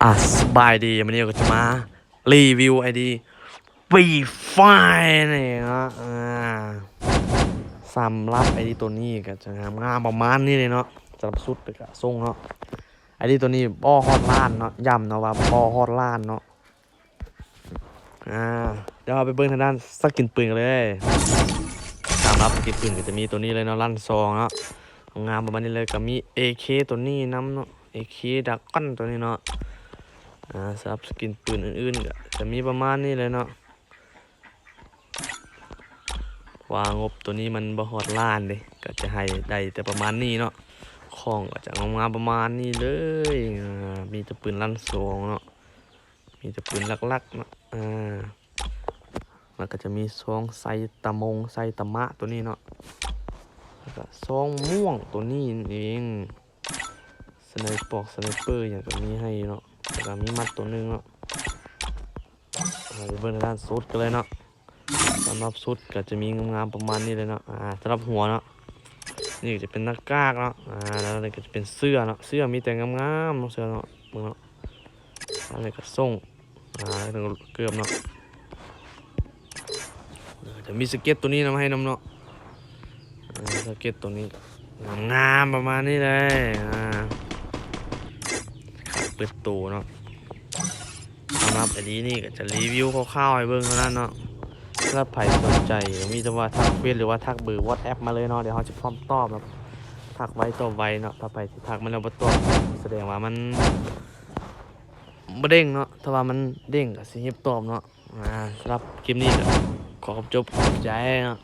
ອ່າ ສະບາຍດີ ມື້ນີ້ກໍຈະມາຣີວິວໄອດີຟຣີຟາຍນີ້ເນາະ. ອ່າ ສຳລັບໄອດີໂຕນີ້ກໍຈະງາມໆປະມານນີ້ເລີຍເນາະ. ສຳລັບຊຸດກໍສົ່ງເນາະ. ໄອດີໂຕນີ້ບໍ່ຮອດລ້ານເນາະ, ຢ້ຳເນາະວ່າບໍ່ຮອດລ້ານເນາະ. ອ່າ ດຽວເຮົາໄປເບິ່ງທາງດ້ານສະກິນປືນກັນເລີຍ. ສຳລັບສະກິນປືນກໍຈະມີໂຕນີ້ເລີຍເນາະ, ລ້ານສອງເນາະ, ງາມປະມານນີ້ເລີຍ. ກໍມີເອເຄໂຕນີ້ນຳເນາະ, ເອເຄດຣາກອນໂຕນີ້ເນາະ. ອ່າ ສຳລັບສະກິນປືນອື່ນໆກໍຈະມີປະມານນີ້ເລີຍເນາະ. ວ່າງົບໂຕນີ້ມັນບໍ່ຮອດລ້ານເດ້, ກໍຈະໃຫ້ໄດ້ແຕ່ປະມານນີ້ເນາະ. ຂອງກໍຈະງາມໆປະມານນີ້ເລີຍ. ອ່າ ມີແຕ່ປືນລ້ານສອງເນາະ, ມີແຕ່ປືນຫຼັກໆເນາະ. ອ່າ ແລ້ວກໍຈະມີຊອງໄຊຕະມົງ ໄຊຕະມະໂຕນີ້ເນາະ, ແລ້ວກໍຊອງມ່ວງໂຕນີ້ນັ້ນເອງ. ສະໄນປອກ ສະໄນເປີຫຍັງກໍມີໃຫ້ເນາະ, ແລ້ວກໍມີມັດໂຕໜຶ່ງເນາະ. ເຮົາໄປເບິ່ງທາງດ້ານຊຸດກັນເລີຍເນາະ. ສຳລັບຊຸດກໍຈະມີງາມໆປະມານນີ້ເລີຍເນາະ. ອ່າ ສຳລັບຫົວເນາະ, ນີ້ກໍຈະເປັນໜ້າກາກເນາະ. ອ່າ ແລ້ວນີ້ກໍຈະເປັນເສື້ອເນາະ, ເສື້ອມີແຕ່ງາມໆເນາະ ເສື້ອເນາະ. ເບິ່ງເນາະ, ອັນນີ້ກໍສົ່ງ ອ່າ ເກືອບເນາະ. ເອີ ຈະມີສະເກັດໂຕນີ້ນຳໃຫ້ນຳເນາະ. ເອີ ສະເກັດໂຕນີ້ງາມໆປະມານນີ້ເລີຍ. ອ່າ ເປີດໂຕເນາະ. ສຳລັບໄອດີນີ້ກໍຈະຣີວິວຄ່າວໆໃຫ້ເບິ່ງເທົ່ານັ້ນເນາະ. ສຳລັບໃຜສົນໃຈ ມີແຕ່ວ່າທັກເຟສ ຫຼືວ່າທັກເບີວັອດແອັບມາເລີຍເນາະ, ດຽວເຮົາຈະພ້ອມຕອບເນາະ. ທັກໄວຕອບໄວເນາະ. ຖ້າໃຜທີ່ທັກມາແລ້ວບໍ່ຕອບ ສະແດງວ່າມັນບໍ່ເດ້ງເນາະ, ຖ້າວ່າມັນເດ້ງກໍຊິຮີບຕອບເນາະ. ອ່າ ສຳລັບຄລິບນີ້ກໍຂໍຂອບຈົບ ຂອບໃຈເນາະ.